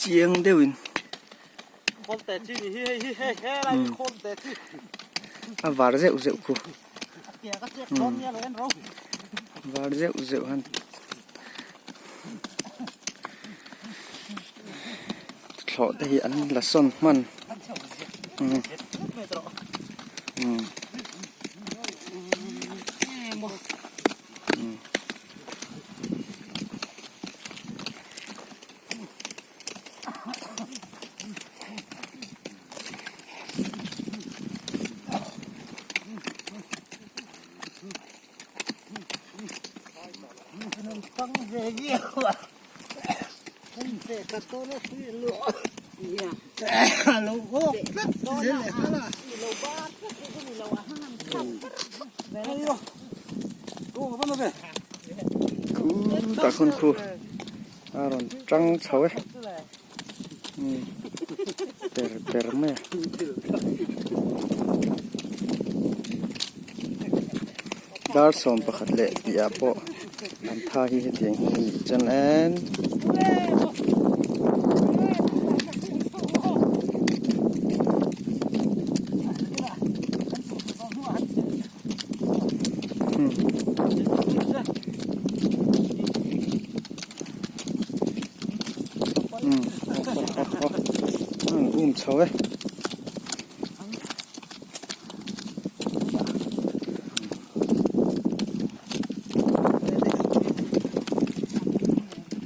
Chiang deuhin. A var zeuh zeuh khu. Var zeuh zeuh han. Thlawh te hi an la sawn hman. Khutah khawn khu a rawn tang chho e per per mai a. Dar 11 leh tih ah pawh an tha hi hetiang hi a nih chuan en. Um chho e.